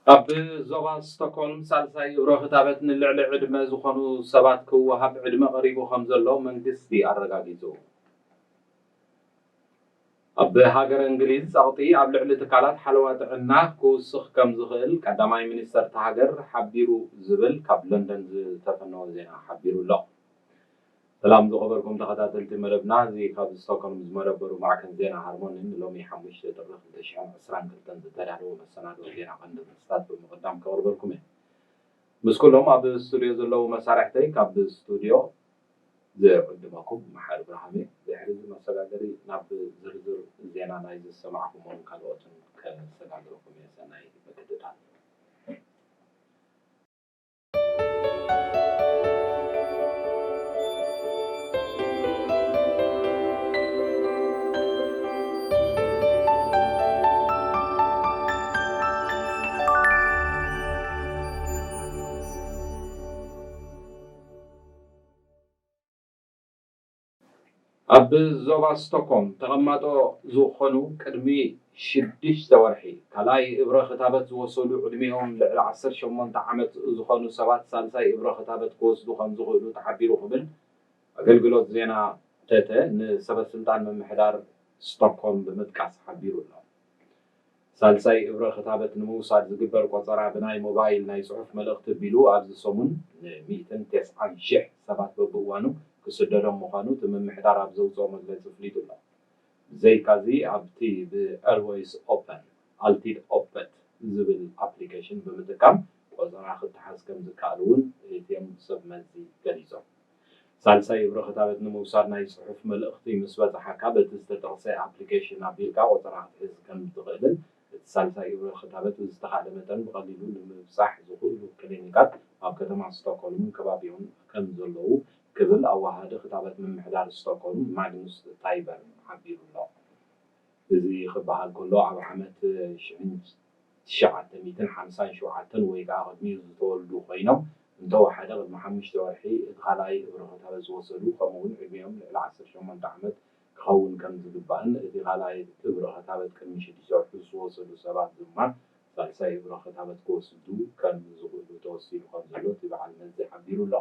ኣብ ዞባ ስቶክሆልም ሳልሳይ ግብረ ክታበት ንልዕሊ ዕድመ ዝኾኑ ሰባት ክወሃብ ዕድመ ቀሪቡ ከም ዘሎ መንግስቲ ኣረጋጊጹ። ኣብ ሃገረ እንግሊዝ ጸቕጢ ኣብ ልዕሊ ትካላት ሓለዋ ጥዕና ክውስኽ ከም ዝኽእል ቀዳማይ ሚኒስተር እታ ሃገር ሓቢሩ ዝብል ካብ ለንደን ዝተፈነወ ዜና ሓቢሩ ኣሎ። ሰላም ዝኸበርኩም ተኸታተልቲ መደብና፣ እዚ ካብ ስቶክሆልም ዝመደበሩ ማዕከን ዜና ሃርሞኒ ንሎሚ ሓሙሽተ ጥሪ ክልተ ሽሕን ዕስራን ክልተን ዝተዳለወ መሰናድኦ ዜና ቀንዲ ርእስታት ብምቕዳም ከቕርበልኩም እየ። ምስ ኩሎም ኣብ ስቱድዮ ዘለዉ መሳርሕተይ ካብ ስቱድዮ ዝዕድመኩም መሓሪ ብርሃኑ እየ። ድሕሪ እዚ መሰጋገሪ ናብ ዝርዝር ዜና ናይ ዝሰማዕኩሞን ካልኦትን ከሰጋግረኩም እየ። ሰናይ ምክትታል። ኣብ ዞባ ስቶክሆልም ተቐማጦ ዝኾኑ ቅድሚ ሽዱሽተ ወርሒ ካልኣይ እብረ ክታበት ዝወሰዱ ዕድሚኦም ልዕሊ ዓሰርተ ሸሞንተ ዓመት ዝኾኑ ሰባት ሳልሳይ እብረ ክታበት ክወስዱ ከም ዝኽእሉ ተሓቢሩ ክብል ኣገልግሎት ዜና ተተ ንሰበ ስልጣን ምምሕዳር ስቶክሆልም ብምጥቃስ ሓቢሩ ኣሎ። ሳልሳይ እብረ ክታበት ንምውሳድ ዝግበር ቆጸራ ብናይ ሞባይል ናይ ጽሑፍ መልእኽቲ ኣቢሉ ኣብዚ ሰሙን ንሚእትን ተስዓን ሽሕ ሰባት በብእዋኑ ክስደዶም ምዃኑ እቲ ምምሕዳር ኣብ ዘውጽኦ መግለጺ ኣፍሊጡ ኣሎ። ብዘይካዚ ኣብቲ ብኤርወይስ ኦፐን፣ ኣልቲድ ኦፐት ዝብል ኣፕሊኬሽን ብምጥቃም ቆጸራ ክተሓዝ ከም ዝከኣል እውን እቶም ሰብ መዚ ገሊጾም። ሳልሳይ ግብረ ክታበት ንምውሳድ ናይ ጽሑፍ መልእኽቲ ምስ በጽሓካ በቲ ዝተጠቕሰ ኣፕሊኬሽን ኣቢልካ ቆጸራ ክትሕዝ ከም ትኽእልን እቲ ሳልሳይ ግብረ ክታበት ብዝተኻእለ መጠን ብቐሊሉ ንምብጻሕ ዝኽእሉ ክሊኒካት ኣብ ከተማ ስቶክሆልምን ከባቢኡን ከም ዘለዉ ክብል ኣዋሃዲ ክታበት ምምሕዳር ስቶክሆልም ማግኑስ ታይበርን ሓቢሩ ኣሎ። እዚ ክበሃል ከሎ ኣብ ዓመት ሽሕን ትሽዓተ ሚእትን ሓምሳን ሸውዓተን ወይ ከዓ ቅድሚኡ ዝተወልዱ ኮይኖም እንተወሓደ ቅድሚ ሓሙሽተ ወርሒ እቲ ካልኣይ እብረ ክታበት ዝወሰዱ ከምኡ እውን ዕድሚኦም ልዕሊ ዓሰርተ ሸሞንተ ዓመት ክኸውን ከም ዝግባእን እቲ ካልኣይ እብረ ክታበት ቅድሚ ሽዱሽተ ወርሒ ዝወሰዱ ሰባት ድማ ሳልሳይ እብረ ክታበት ክወስዱ ከም ዝኽእሉ ተወሲኑ ከም ዘሎ እቲ በዓል መዚ ሓቢሩ ኣሎ።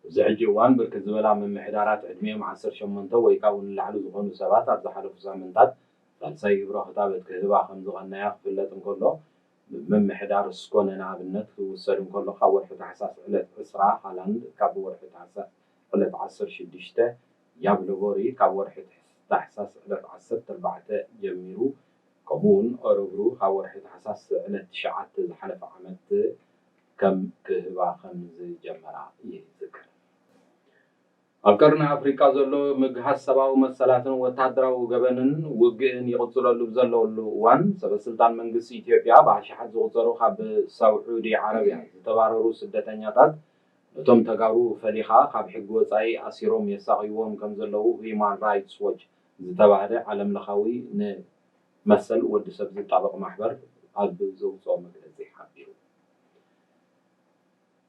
ኣብዚ ሕጂ እዋን ብርክት ዝበላ ምምሕዳራት ዕድሚኦም ዓሰርተ ሸሞንተ ወይ ካብኡ ንላዕሊ ዝኾኑ ሰባት ኣብ ዝሓለፉ ሳምንታት ሳልሳይ ግብረ ክታበት ክህባ ከም ዝቐነያ ክፍለጥ እንከሎ፣ ምምሕዳር ስኮነ ንኣብነት ክውሰድ እንከሎ ካብ ወርሒ ታሕሳስ ዕለት ዕስራ፣ ሃላንድ ካብ ወርሒ ታሕሳስ ዕለት ዓሰርተ ሽዱሽተ፣ ያብለቦሪ ካብ ወርሒ ታሕሳስ ዕለት ዓሰርተ ኣርባዕተ ጀሚሩ ከምኡ እውን ኦረብሩ ካብ ወርሒ ታሕሳስ ዕለት ትሽዓተ ዝሓለፈ ዓመት ከም ክህባ ከም ዝጀመራ ይዝከር። ኣብ ቀርኒ ኣፍሪቃ ዘሎ ምግሃስ ሰብኣዊ መሰላትን ወታደራዊ ገበንን ውግእን ይቕጽለሉ ብዘለወሉ እዋን ሰበ ስልጣን መንግስቲ ኢትዮጵያ ብኣሽሓት ዝቑጸሩ ካብ ሳውዑዲ ዓረብያ ዝተባረሩ ስደተኛታት ነቶም ተጋሩ ፈሊኻ ካብ ሕጊ ወጻኢ ኣሲሮም የሳቕይዎም ከም ዘለዉ ሂዩማን ራይትስ ዎች ዝተባህለ ዓለም ለኻዊ ንመሰል ወዲ ሰብ ዝጣበቕ ማሕበር ኣብ ዘውፅኦ መግለፂ ሓቢሩ።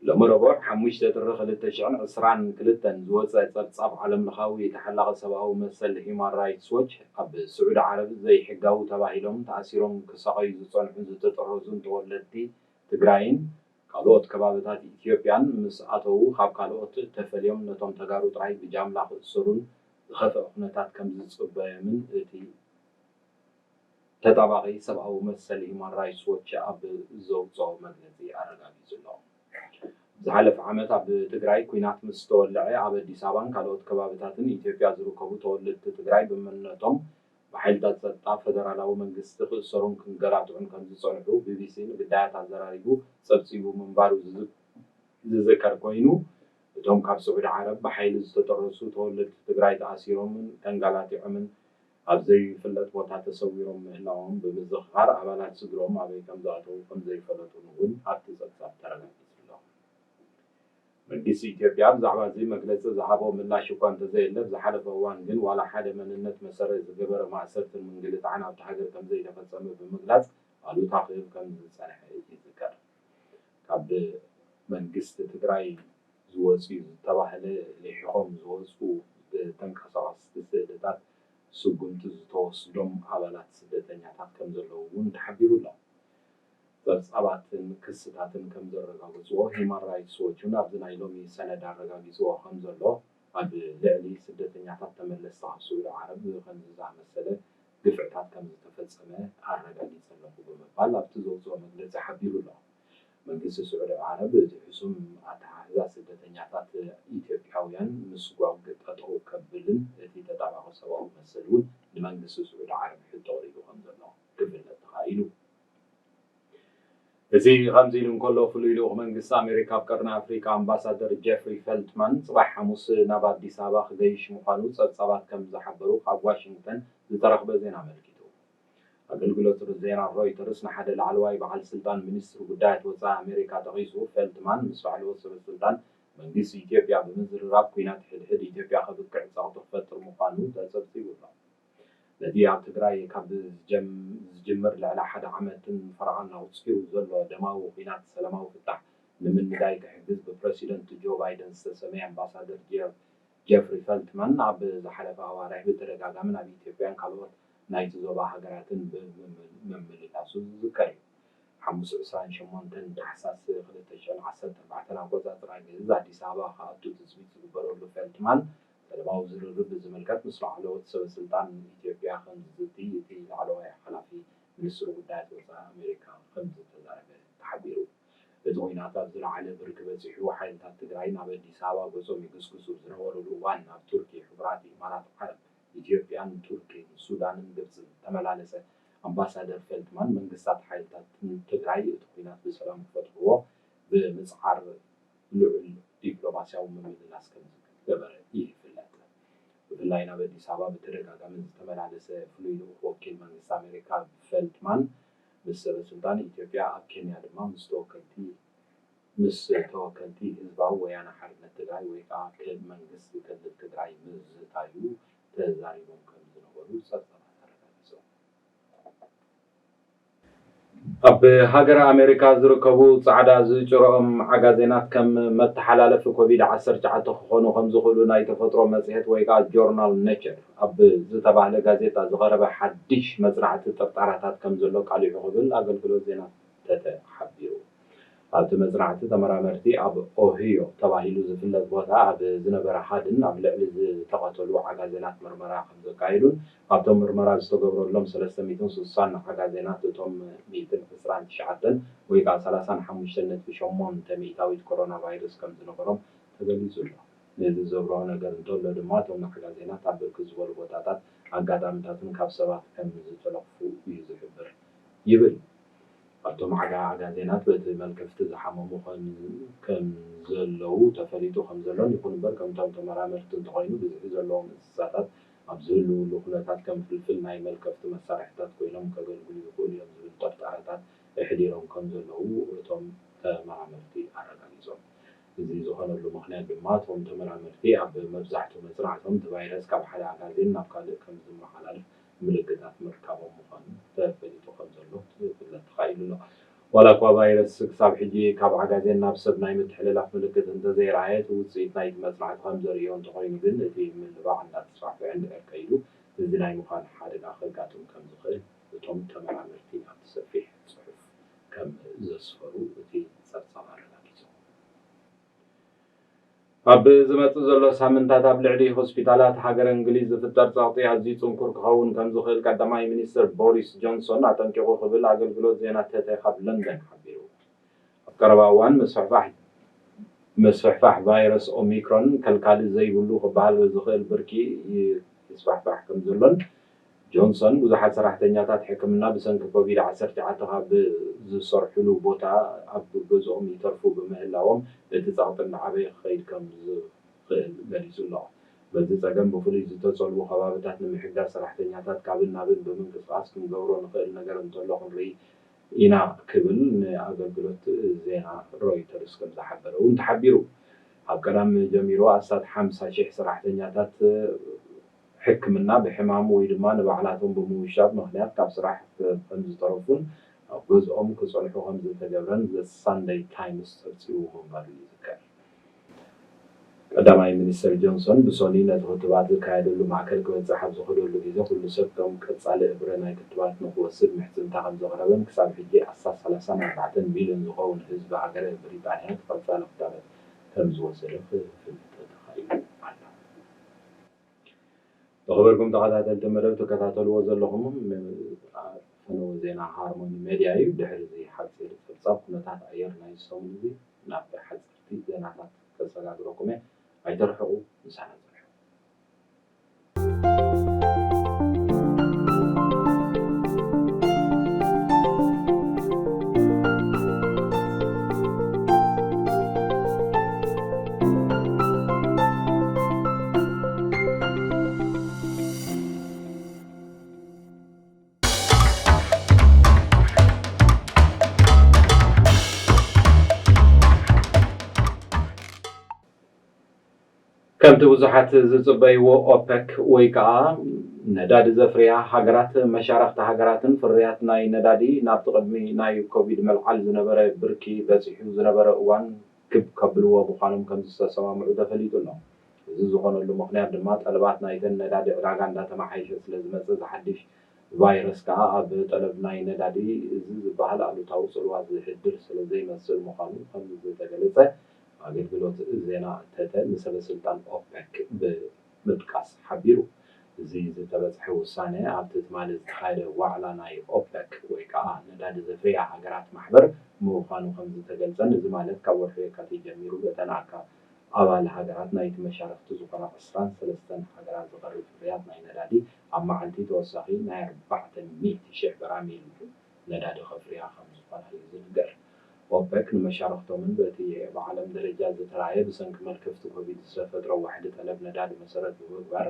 ሎሚ ረቡዕ ሓሙሽተ ጥሪ ክልተ ሽሕን ዕስራን ክልተን ዝወፀ ፀብፃብ ዓለም ለኻዊ ተሓላቒ ሰብኣዊ መሰል ሂዩማን ራይትስ ዎች ኣብ ስዑዲ ዓረብ ዘይሕጋዊ ተባሂሎም ተኣሲሮም ክሳቐዩ ዝፀንሑን ዝተጠረዙን ተወለድቲ ትግራይን ካልኦት ከባብታት ኢትዮጵያን ምስ ኣተዉ ካብ ካልኦት ተፈልዮም ነቶም ተጋሩ ጥራይ ብጃምላ ክእሰሩን ዝኸፍአ ኩነታት ከም ዝፅበዮምን እቲ ተጣባቒ ሰብኣዊ መሰል ሂዩማን ራይትስ ዎች ኣብ ዘውፅኦ መግለፂ ኣረጋጊፁ ኣሎ። ዝሓለፈ ዓመት ኣብ ትግራይ ኲናት ምስ ተወልዐ ኣብ ኣዲስ ኣበባን ካልኦት ከባብታትን ኢትዮጵያ ዝርከቡ ተወለድቲ ትግራይ ብመንነቶም ብሓይልታት ጸጥታ ፈደራላዊ መንግስቲ ክእሰሩን ክንገላትዑን ከም ዝጸንሑ ቢቢሲ ንግዳያት ኣዘራሪቡ ጸብጺቡ ምንባሩ ዝዝ- ዝዝከር ኮይኑ፣ እቶም ካብ ስዑዲ ዓረብ ብሓይሊ ዝተጠረሱ ተወለድቲ ትግራይ ተኣሲሮምን ተንጋላቲዖምን ኣብ ዘይፍለጥ ቦታ ተሰዊሮም ምህላዎም ብምዝኽኻር፣ ኣባላት ስድርኦም ኣበይ ከም ዝኣተዉ ከም ዘይፈለጡን እውን ኣብቲ ጸብጻብ ተረጋጊጹ ኣሎ። መንግስቲ ኢትዮጵያ ብዛዕባ እዚ መግለጺ ዝሃቦ ምላሽ እኳ እንተዘየለ፣ ኣብ ዝሓለፈ እዋን ግን ዋላ ሓደ መንነት መሰረት ዝገበረ ማእሰርትን ምንግልታዕን ኣብታ ሃገር ከም ዘይተፈጸመ ብምግላጽ ኣሉታ ክህብ ከም ዝጸንሐ ይዝከር። ካብ መንግስቲ ትግራይ ዝወጽኡ ዝተባህለ ልሒቖም ዝወጹ ብተንቀሳቐስቲ ስእልታት ስጉምቲ ዝተወስዶም ኣባላት ስደተኛታት ከም ዘለዉ እውን ተሓቢሩ ኣሎ። ጸብጻባትን ክስታትን ከም ዘረጋገጽዎ፣ ሂማን ራይትስ ዎችን ኣብዚ ናይ ሎሚ ሰነድ ኣረጋጊጽዎ ከም ዘሎ፣ ኣብ ልዕሊ ስደተኛታት ተመለስቲ ካብ ስዑዲ ዓረብ ከምዚ ዝኣመሰለ ግፍዕታት ከም ዝተፈጸመ ኣረጋጊጸ ኣለኹ ብምባል ኣብቲ ዘውጽኦ መግለጺ ሓቢሩ ኣሎ። መንግስቲ ስዑዲ ዓረብ እቲ ሕሱም ኣተሓሕዛ ስደተኛታት ኢትዮጵያውያን ምስጓግ ጠጠው ከብልን እቲ ተጣባቂ ሰብኣዊ መሰል እውን ንመንግስቲ ስዑዲ ዓረብ ሕቶ ቀሪቡ ከም ዘሎ ክፍለጥ ተኻኢሉ። እዚ ከምዚ ኢሉ እንከሎ፣ ፍሉይ ልኡኽ መንግስቲ ኣሜሪካ ኣብ ቀርኒ ኣፍሪካ ኣምባሳደር ጀፍሪ ፈልትማን ጽባሕ ሓሙስ ናብ ኣዲስ ኣበባ ክገይሽ ምዃኑ ጸብጻባት ከም ዝሓበሩ ካብ ዋሽንግተን ዝተረኽበ ዜና ኣመልኪቱ። ኣገልግሎት ዜና ሮይተርስ ንሓደ ላዕለዋይ በዓል ስልጣን ሚኒስትሪ ጉዳያት ወጻኢ ኣሜሪካ ጠቒሱ፣ ፌልትማን ምስ ላዕለዎት ሰበ ስልጣን መንግስቲ ኢትዮጵያ ብምዝርራብ፣ ኲናት ሕድሕድ ኢትዮጵያ ከብቅዕ ጸቕጢ ክፈጥር ምዃኑ ተጸብጺቡ ኣሎ። ነቲ ኣብ ትግራይ ካብ ዝጀም-፣ ዝጅምር ልዕሊ ሓደ ዓመትን ፈረቓን ኣቑጺሩ ዘሎ ደማዊ ኲናት ሰላማዊ ፍታሕ ንምንዳይ ክሕግዝ ብፕረሲደንት ጆ ባይደን ዝተሰመየ ኣምባሳደር ጀ-፣ ጀፍሪ ፈልትማን ኣብ ዝሓለፈ ኣዋርሕ ብተደጋጋሚ ናብ ኢትዮጵያን ካልኦት ናይቲ ዞባ ሃገራትን ብምምልላሱ ዝዝከር እዩ። ሓሙስ ዕስራን ሸሞንተን ታሕሳስ ክልተ ሽሕን ዓሰርተ ኣርባዕተን ኣቆጻጽራ ግእዝ ኣዲስ ኣበባ ክኣቱ ትጽቢት ዝግበረሉ ፈልትማን፣ ሰላማዊ ዝርርብ ብዝምልከት ምስ ላዕለዎት ሰበ ስልጣን ኢትዮጵያ ከም ዝዝቲ እቲ ላዕለዋይ ሓላፊ ሚኒስትሪ ጉዳያት ወጻኢ ኣሜሪካ ከም ዝተዛረበ ተሓቢሩ። እቲ ኲናት ኣብ ዝለዓለ ብርኪ በጺሑ፣ ሓይልታት ትግራይ ናብ ኣዲስ ኣበባ ገጾም ይግስግሱ ዝነበሩሉ እዋን፣ ናብ ቱርኪ፣ ሕቡራት ኢማራት ዓረብ፣ ኢትዮጵያን ቱርኪን ሱዳንን ግብጽን ተመላለሰ ኣምባሳደር ፌልትማን፣ መንግስታት ሓይልታት ትግራይ እቲ ኲናት ብሰላም ክፈትሕዎ ብምጽዓር ልዑል ዲፕሎማስያዊ ምምልላስ ከም ዝገበረ ይፍለጥ። ብፍላይ ናብ ኣዲስ ኣበባ ብተደጋጋሚ ዝተመላለሰ ፍሉይ ልኡኽ ወኪል መንግስቲ ኣሜሪካ ፌልትማን፣ ምስ ሰበ ስልጣን ኢትዮጵያ፣ ኣብ ኬንያ ድማ ምስ ተወከልቲ ምስ ተወከልቲ ህዝባዊ ወያነ ሓርነት ትግራይ ወይ ከዓ ክል-፣ መንግስቲ ክልል ትግራይ ምዝታዩ ተዛሪቦም ከም ዝነበሩ ጸብጻባት ኣረጋጊጾም። ኣብ ሃገረ ኣሜሪካ ዝርከቡ ጻዕዳ ዝጭረኦም ዓጋዜናት ከም መተሓላለፊ ኮቪድ ዓሰርተ ትሽዓተ ክኾኑ ከም ዝኽእሉ ናይ ተፈጥሮ መጽሔት ወይ ከዓ ጆርናል ኔቸር ኣብ ዝተባህለ ጋዜጣ ዝቐረበ ሓድሽ መጽናዕቲ ጥርጣረታት ከም ዘሎ ኣቃሊሑ ክብል ኣገልግሎት ዜና ተተ ሓቢሩ። ኣብቲ መጽናዕቲ ተመራመርቲ ኣብ ኦሂዮ ተባሂሉ ዝፍለጥ ቦታ ኣብ ዝነበረ ሃድን ኣብ ልዕሊ ዝተቐተሉ ዓጋዜናት ምርመራ ከም ዘካየዱን ኣብቶም ምርመራ ዝተገብረሎም ሰለስተ ሚእትን ስሳን ዓጋዜናት እቶም ሚእትን ዕስራን ትሽዓተን ወይ ከዓ ሰላሳን ሓሙሽተን ነጥቢ ሸሞንተ ሚእታዊት ኮሮና ቫይረስ ከም ዝነበሮም ተገሊጹ ኣሎ። ነዚ ዘብርሆ ነገር እንተሎ ድማ እቶም ዓጋዜናት ኣብ ብርክት ዝበሉ ቦታታት ኣጋጣሚታትን ካብ ሰባት ከም ዝተለኽፉ እዩ ዝሕብር ይብል። ኣብቶም ዓጋ-፣ ዓጋዜናት በቲ መልከፍቲ ዝሓመሙ ከም፣ ከም ዘለዉ ተፈሊጡ ከም ዘሎን፣ ይኹን እምበር ከምቶም ተመራመርቲ እንተኾይኑ ብዝሒ ዘለዎም እንስሳታት ኣብ ዝህልውሉ ኩነታት ከም ፍልፍል ናይ መልከፍቲ መሳርሕታት ኮይኖም ከገልግሉ ይኽእሉ እዮም ዝብል ጥርጣረታት ኣሕዲሮም ከም ዘለዉ እቶም ተመራመርቲ ኣረጋጊጾም። እዚ ዝኾነሉ ምኽንያት ድማ እቶም ተመራመርቲ ኣብ መብዛሕትኡ መጽናዕቶም እቲ ቫይረስ ካብ ሓደ ኣጋዜን ናብ ካልእ ከም ዝመሓላልፍ ምልክታት ምርካቦም ምዃኑ ተፈሊጡ ከም ዘሎ ክፍለጥ ተኻኢሉ ኣሎ። ዋላ እኳ ቫይረስ ክሳብ ሕጂ ካብ ዓጋዜን ናብ ሰብ ናይ ምትሕልላፍ ምልክት እንተዘይረኣየ፣ እቲ ውጽኢት ናይቲ መጽናዕቲ ከም ዘርእዮ እንተኾይኑ ግን፣ እቲ ምልባዕ እንዳተስፋሕፍሐ እንድሕር ከይዱ፣ እዚ ናይ ምዃን ሓደጋ ከጋጥም ከም ዝኽእል እቶም ተመራመርቲ ኣብቲ ሰፊሕ ጽሑፍ ከም ዘስፈሩ እቲ ጸብጻብ ኣረጋጊጹ። ኣብ ዝመጽእ ዘሎ ሳምንታት ኣብ ልዕሊ ሆስፒታላት ሃገረ እንግሊዝ ዝፍጠር ጸቕጢ ኣዝዩ ጽንኩር ክኸውን ከም ዝኽእል ቀዳማይ ሚኒስትር ቦሪስ ጆንሶን ኣጠንቂቑ ክብል ኣገልግሎት ዜና ተተ ካብ ለንደን ሓቢሩ። ኣብ ቀረባ እዋን ምስፍሕፋሕ፣ ምስፍሕፋሕ ቫይረስ ኦሚክሮን ከልካሊ ዘይብሉ ክበሃል ዝኽእል ብርኪ ይስፋሕፋሕ ከም ዘሎን ጆንሰን፣ ብዙሓት ሰራሕተኛታት ሕክምና ብሰንኪ ኮቪድ ዓሰርተ ትሽዓተ ካብ ዝሰርሕሉ ቦታ ኣብ ገዝኦም ይተርፉ ብምህላዎም፣ እቲ ጸቕጢ እናዓበየ ክኸይድ ከም ዝኽእል ገሊጹ ኣሎ። በዚ ጸገም ብፍሉይ ዝተጸልዉ ከባብታት ንምሕጋዝ፣ ሰራሕተኛታት ካብን ናብን ብምንቅስቓስ ክንገብሮ ንኽእል ነገር እንተሎ ክንርኢ ኢና ክብል ንኣገልግሎት ዜና ሮይተርስ ከም ዝሓበረ እውን ተሓቢሩ። ኣብ ቀዳም ጀሚሩ ኣስታት ሓምሳ ሽሕ ሰራሕተኛታት ሕክምና ብሕማም ወይ ድማ ንባዕላቶም ብምውሻብ ምኽንያት ካብ ስራሕ ከም ዝተረፉን ኣብ ገዝኦም ክጸንሑ ከም ዝተገብረን ዘ ሳንደይ ታይምስ ጸብጺቡ ምንባሩ ይዝከር። ቀዳማይ ሚኒስትር ጆንሶን ብሶኒ ነቲ ክትባት ዝካየደሉ ማእከል ክበጽሕ ኣብ ዝኸደሉ ግዜ፣ ኩሉ ሰብ ከም ቀጻሊ እብረ ናይ ክትባት ንኽወስድ ምሕጽንታ ከም ዘቕረበን ክሳብ ሕጂ ኣስታት ሰላሳን ኣርባዕተን ሚልዮን ዝኸውን ህዝቢ ሃገረ ብሪጣንያ እቲ ቀጻሊ ክታበት ከም ዝወሰደ ክፍለጥ ተኻኢሉ ኣሎ። ዝኸበርኩም ተኸታተልቲ መደብ፣ ትከታተልዎ ዘለኹም ፈነወ ዜና ሃርሞኒ ሜድያ እዩ። ድሕሪ እዚ ሓጺር ጸብጻብ ኩነታት ኣየር ናይ ሰሙን እዚ ናብ ሓጸርቲ ዜናታት ከሰጋግረኩም እየ። ኣይተርሕቑ፣ ምሳና ጽንሑ። ከምቲ ብዙሓት ዝጽበይዎ፣ ኦፐክ ወይ ከኣ ነዳዲ ዘፍርያ ሃገራት፣ መሻርኽቲ ሃገራትን ፍርያት ናይ ነዳዲ ናብቲ ቅድሚ ናይ ኮቪድ ምልዓል ዝነበረ ብርኪ በጺሑ ዝነበረ እዋን ክብ ከብልዎ ምዃኖም ከም ዝተሰማምዑ ተፈሊጡ ኣሎ። እዚ ዝኾነሉ ምኽንያት ድማ፣ ጠለባት ናይተን ነዳዲ ዕዳጋ እንዳተመሓየሸ ስለ ዝመጸ፣ ዝሓድሽ ቫይረስ ከኣ ኣብ ጠለብ ናይ ነዳዲ እዚ ዝበሃል ኣሉታዊ ጽልዋ ዝሕድር ስለ ዘይመስል ምዃኑ ከም ዝተገለጸ ኣገልግሎት ዜና ተተ ንሰበ ስልጣን ኦፐክ ብምጥቃስ ሓቢሩ። እዚ ዝተበጽሐ ውሳነ ኣብቲ ትማሊ ዝተኻየደ ዋዕላ ናይ ኦፐክ ወይ ከኣ ነዳዲ ዘፍርያ ሃገራት ማሕበር ምዃኑ ከም ዝተገልጸን፣ እዚ ማለት ካብ ወርሒ የካቲት ጀሚሩ በተን ኣካ ኣባል ሃገራት ናይቲ መሻርኽቲ ዝኾና ዕስራን ሰለስተን ሃገራት ዝቐርብ ፍርያት ናይ ነዳዲ ኣብ መዓልቲ ተወሳኺ ናይ ኣርባዕተ ሚእቲ ሽሕ በራሚል ነዳዲ ከፍርያ ከም ዝኾና እዩ ዝንገር። ኦፐክ ንመሻርኽቶምን በቲ ብዓለም ደረጃ ዝተራእየ ብሰንኪ መልከፍቲ ኮቪድ ዝተፈጥረ ዋሕዲ ጠለብ ነዳዲ መሰረት ብምግባር፣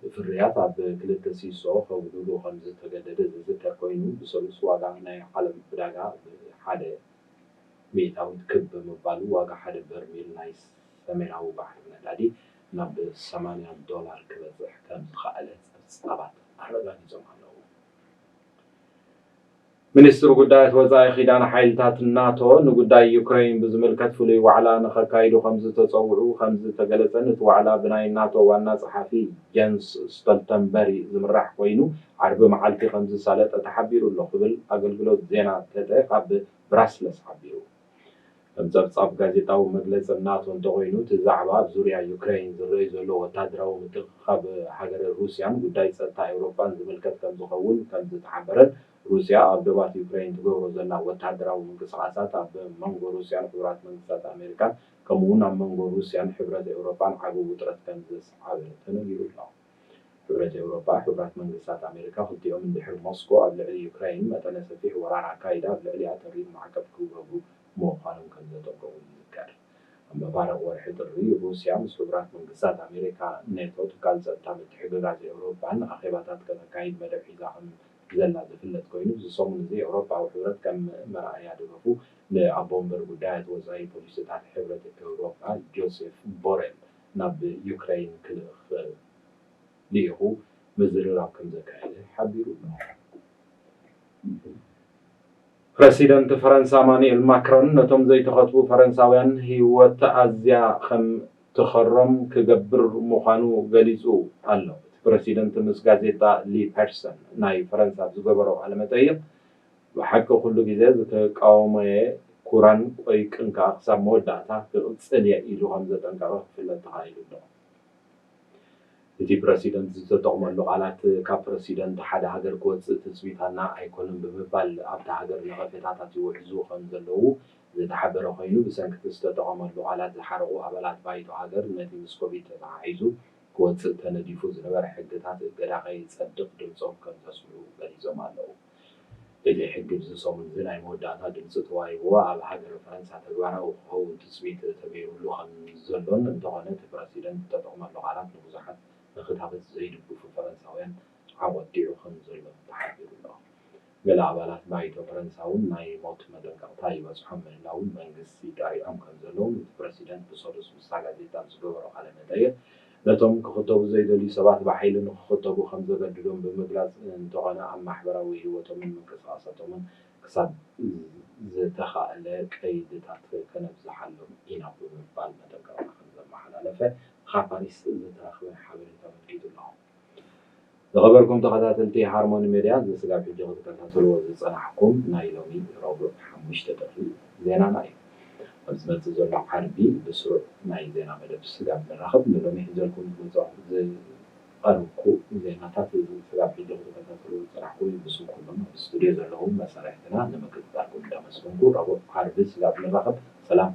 ፍርያት ኣብ ክልተ ሲሶ ከጉድሉ ከም ዝተገደደ ዝዝከር ኮይኑ፣ ብሰሉስ ዋጋ ናይ ዓለም ዕዳጋ ብሓደ ሚእታዊት ክብ ብምባሉ፣ ዋጋ ሓደ በርሚል ናይ ሰሜናዊ ባሕሪ ነዳዲ ናብ ሰማንያ ዶላር ክበጽሕ ከም ዝኸኣለ ጸብጻባት ኣረጋጊጾም ኣለዉ። ሚኒስትር ጉዳያት ወጻኢ ኪዳን ሓይልታት ናቶ ንጉዳይ ዩክረይን ብዝምልከት ፍሉይ ዋዕላ ንኸካይዱ ከም ዝተጸውዑ ከም ዝተገለጸን፣ እቲ ዋዕላ ብናይ ናቶ ዋና ጸሓፊ ጀንስ ስቶልተንበሪ ዝምራሕ ኮይኑ፣ ዓርቢ መዓልቲ ከም ዝሳለጠ ተሓቢሩ ኣሎ ክብል ኣገልግሎት ዜና ተተ ካብ ብራስለስ ሓቢሩ። ከም ጸብጻብ ጋዜጣዊ መግለጺ ናቶ እንተኾይኑ፣ እቲ ዛዕባ ኣብ ዙርያ ዩክረይን ዝረኣይ ዘሎ ወታደራዊ ምትእኽኻብ ሃገረ ሩስያን ጉዳይ ጸጥታ ኤውሮጳን ዝምልከት ከም ዝኸውን ከም ዝተሓበረን፣ ሩስያ ኣብ ዶባት ዩክረይን ትገብሮ ዘላ ወታደራዊ ምንቅስቓሳት ኣብ መንጎ ሩስያን ሕቡራት መንግስታት ኣሜሪካን፣ ከምኡ እውን ኣብ መንጎ ሩስያን ሕብረት ኤውሮጳን ዓቢ ውጥረት ከም ዘስዓበ ተነጊሩ ኣሎ። ሕብረት ኤውሮጳ፣ ሕቡራት መንግስታት ኣሜሪካ ክልቲኦም እንድሕር ሞስኮ ኣብ ልዕሊ ዩክራይን መጠነ ሰፊሕ ወራር ኣካይዳ፣ ኣብ ልዕሊኣ ተሪር ማዕቀብ ክውረዱ ምዃኖም ከም ዘጠንቀቑ ይዝከር። ኣብ መፋርቕ ወርሒ ጥሪ፣ ሩስያ ምስ ሕቡራት መንግስታት ኣሜሪካ፣ ኔቶ፣ ትካል ጸጥታ ምትሕግጋዝ ኤውሮጳን ኣኼባታት ከተካይድ መደብ ሒዛ ከም ዘላ ዝፍለጥ ኮይኑ፣ እዚ ሰሙን እዚ ኤውሮጳዊ ሕብረት ከም መርኣያ ደገፉ ንኣቦ ወንበር ጉዳያት ወጻኢ ፖሊሲታት ሕብረት ኤውሮጳ ጆሴፍ ቦሬል ናብ ዩክራይን ክልእኽ ልኢኹ ምዝርራብ ከም ዘካየደ ሓቢሩ ኣሎ። ፕረሲደንት ፈረንሳ ማኑኤል ማክሮን ነቶም ዘይተኸትቡ ፈረንሳውያን ህይወት ኣዝያ ከም ትኸሮም ክገብር ምዃኑ ገሊጹ ኣሎ። እቲ ፕረሲደንት ምስ ጋዜጣ ሊ ፐርሰን ናይ ፈረንሳ ኣብ ዝገበሮ ቃለ መጠይቕ፣ ብሓቂ ኩሉ ግዜ ዝተቃወሞየ ኩራን ቆይቅን ከኣ ክሳብ መወዳእታ ክቕጽል እየ ኢሉ ከም ዘጠንቀቐ ክፍለጥ ተኻኢሉ ኣሎ። እቲ ፕረሲደንት ዝተጠቕመሉ ቃላት፣ ካብ ፕረሲደንት ሓደ ሃገር ክወጽእ ትጽቢታና ኣይኮነን ብምባል፣ ኣብታ ሃገር ነቐፌታታት ይውሕዙ ከም ዘለዉ ዝተሓበረ ኮይኑ፣ ብሰንኪ እቲ ዝተጠቐመሉ ቃላት ዝሓረቑ ኣባላት ባይቶ ሃገር፣ ነቲ ምስ ኮቪድ ተተሓሒዙ ክወጽእ ተነዲፉ ዝነበረ ሕግታት እገዳ ከይጸድቕ ድምጾም ከም ዘስምዑ ገሊጾም ኣለዉ። እቲ ሕጊ፣ እዚ ሰሙን እዚ ናይ መወዳእታ ድምጺ ተዋሂብዎ ኣብ ሃገረ ፈረንሳ ተግባራዊ ክኸውን ትጽቢት ተገይሩሉ ከም ዘሎን፣ እንተኾነ እቲ ፕረሲደንት ዝተጠቕመሉ ቃላት ንብዙሓት ንክታበት ዘይድግፉ ፈረንሳውያን ዓቖት ዲዑ ከም ዘሎ ተሓቢሩ ኣሎ። ገለ ኣባላት ባይቶ ፈረንሳ እውን ናይ ሞት መጠንቀቕታ ይበጽሖም ምህላውን መንግስቲ ጠሪዖም ከም ዘለውን እቲ ፕረሲደንት ብሰሉስ ምስታ ጋዜጣ ኣብ ዝገበሮ ቃለ መጠይቕ፣ ነቶም ክኽተቡ ዘይደልዩ ሰባት ብሓይሊ ንክኽተቡ ከም ዘገድዶም ብምግላጽ፣ እንተኾነ ኣብ ማሕበራዊ ህይወቶምን ምንቅስቓሳቶምን ክሳብ ዝተኻእለ ቀይድታት ከነብዝሓሎም ኢና ብምባል መጠንቀቕታ ከም ዘምጽእ ዝተመሓላለፈ ካብ ፓሪስ ዝተረኽበ ሓበሬታ ኣመልኪቱ ኣሎ። ዝኸበርኩም ተኸታተልቲ ሃርሞኒ ሜድያ፣ እዚ ስጋብ ሕጂ ክትከታተልዎ ዝጸናሕኩም ናይ ሎሚ ረቡዕ ሓሙሽተ ጥሪ ዜናና እዩ። ኣብ ዝመጽእ ዘሎ ዓርቢ ብስሩዕ ናይ ዜና መደብ ስጋብ ንራኸብ፣ ንሎሚ ሒዘልኩም ዝመጻኹ ዝቐረብኩ ዜናታት ስጋብ ሕጂ ክትከታተልዎ ዝጸናሕኩም እዩ። ብስም ኩሎም ኣብ ስቱድዮ ዘለዉ መሳርሕትና ንምክትታልኩም እንዳመስገንኩ፣ ረቡዕ ዓርቢ ስጋብ ንራኸብ ሰላም።